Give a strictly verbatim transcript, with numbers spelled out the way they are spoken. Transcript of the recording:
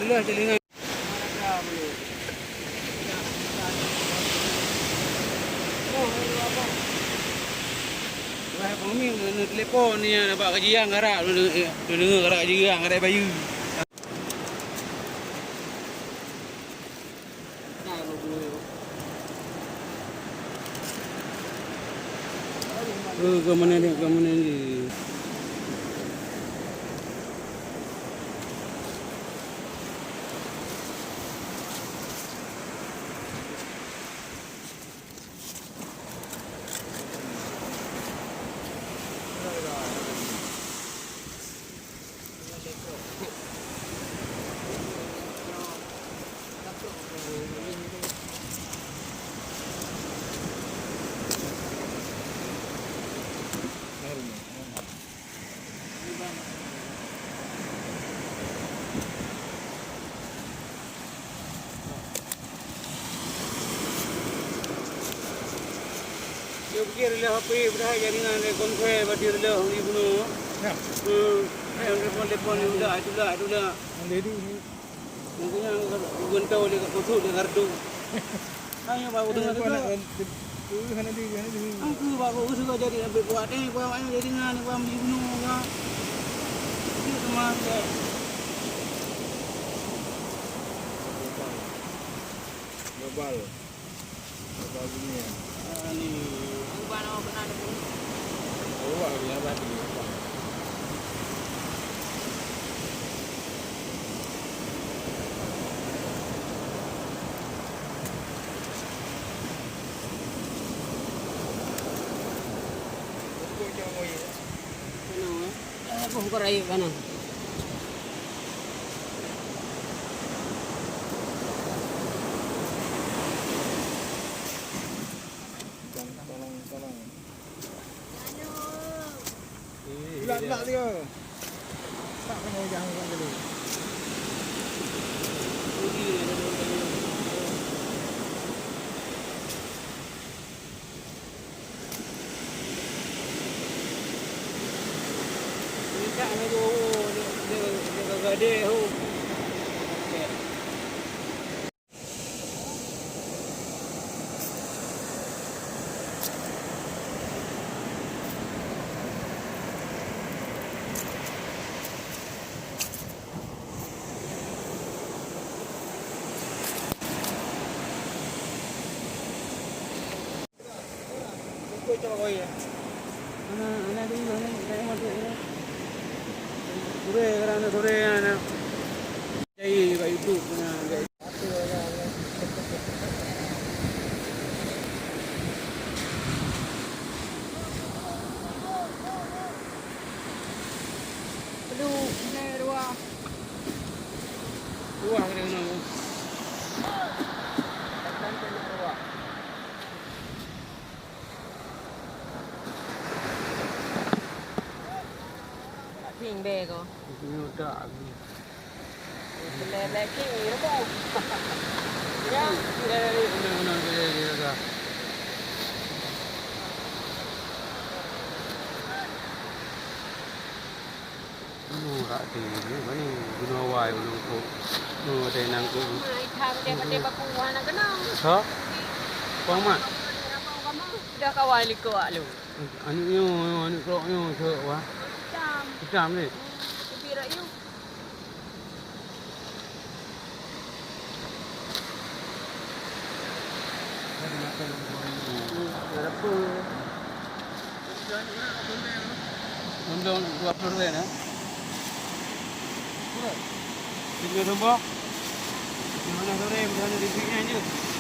Leuh telinga. Wah, kami neutelepon ni, nampak kajian garak, neudeungoe garak jiran, garak bayeue. Eh, ke mana dia? Ke mana dia? Dia pikir dia H P padahal jaringan dia konser berarti dia di bunuh. Ya. Hmm. Dia telepon-telepon dia udah, itulah, itulah. Yang dia di ni. Mungkin yang guntur dia kat kusut dia gardu. Hanya baru dengar tu. Eh, hana di, hana di. Aku baru suka jadi lebih kuat ni, buat mana jaringan ni, buat di bunuh ke. Itu semua dia. Global. Global dunia. Ah, ni. Global nama benar tu. Global dunia berarti. Kenapa, eh? Aku buka rayu kanan. Tolong, tolong. Gelak, gelak dia. Tak kena ujang gelak dulu. Sore, kadang sore, anak. Cari kat YouTube, nah. Aduh, ini dua. Dua kena kena. Ping be ko. Ini utak aku. Black King ni apa? Ya, benar-benar dia dia dah. Inoe rak teuh, ni bani bunoe awai ulôn kok. Inoe watèe nangkok. Mak itam deh, watèe baku hana keunong. Ha? Bang Mak. Dah kawai likot lu. Aneuk nyoe, aneuk krok nyoe, cok wah. Itam. Itam deh. Hmm, tapi rak you. Ada apa? Undang dua puluh ribu, eh? Teuka tombok. Di mana sore, di mana di sini aja.